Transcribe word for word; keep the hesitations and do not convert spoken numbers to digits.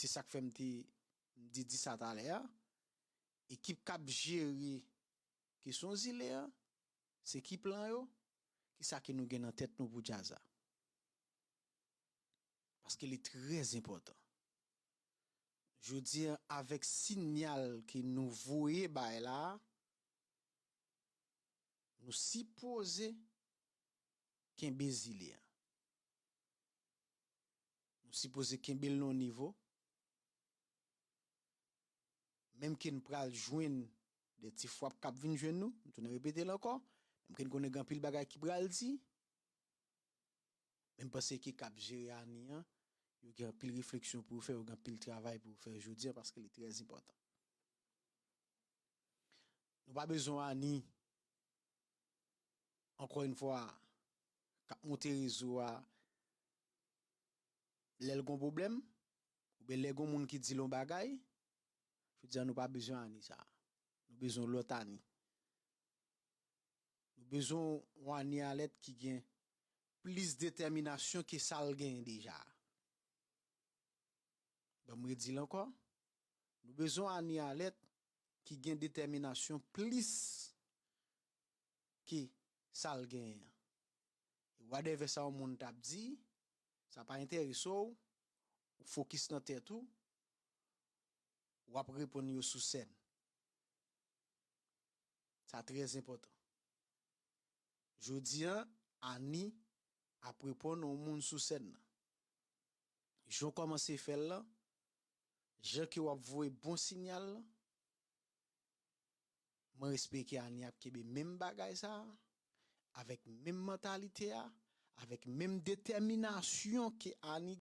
Se sa k fè m te m di, di sa talè a. Ekip k ap jere kesyon zile a, se ki plan yo, ki sa ke nou gen nan tèt nou pou djaz la. Paske li trè enpòtan. Jodi a, avèk siyal ke nou voye bay la a, nou sipoze kenbe zile a. Nou sipoze kenbe l nan yon nivo. Menm ke n pral jwenn de ti fwap k ap vin jwenn nou, m tounen repete l ankò, menm ke n konnen gen anpil bagay ki pral di, men m panse ekip k ap jere Ani an, yo gen anpil refleksyon pou yo fè, yo gen anpil travay pou yo fè jodi a, paske li trè enpòtan. Nou pa bezwen Ani, ankò yon fwa, k ap monte rezo a, lè l gon pwoblèm, oubyen lè gon moun ki di l yon bagay, jodi a nou pa bezwen Ani sa. Nou bezwen lòt Ani. Nou bezwen yon Ani Alèt ki gen plis detèminasyon ke sa l genyen deja. Ban m redi l ankò. Nou bezwen Ani Alèt ki gen detèminasyon plis ke sa l genyen an. E whatever sa yon moun t ap di, sa pa enterese w, ou fokis nan tèt ou, w ap reponn yo sou sèn. Sa trè enpòtan. Jodi a, Ani ap reponn yon moun sou sèn nan. Jan w kòmanse fè l lan, jan ke w ap voye bon siyal lan, mwen espere ke Ani ap kenbe menm bagay sa a, avèk menm mantalite a, avèk menm detèminasyon ke Ani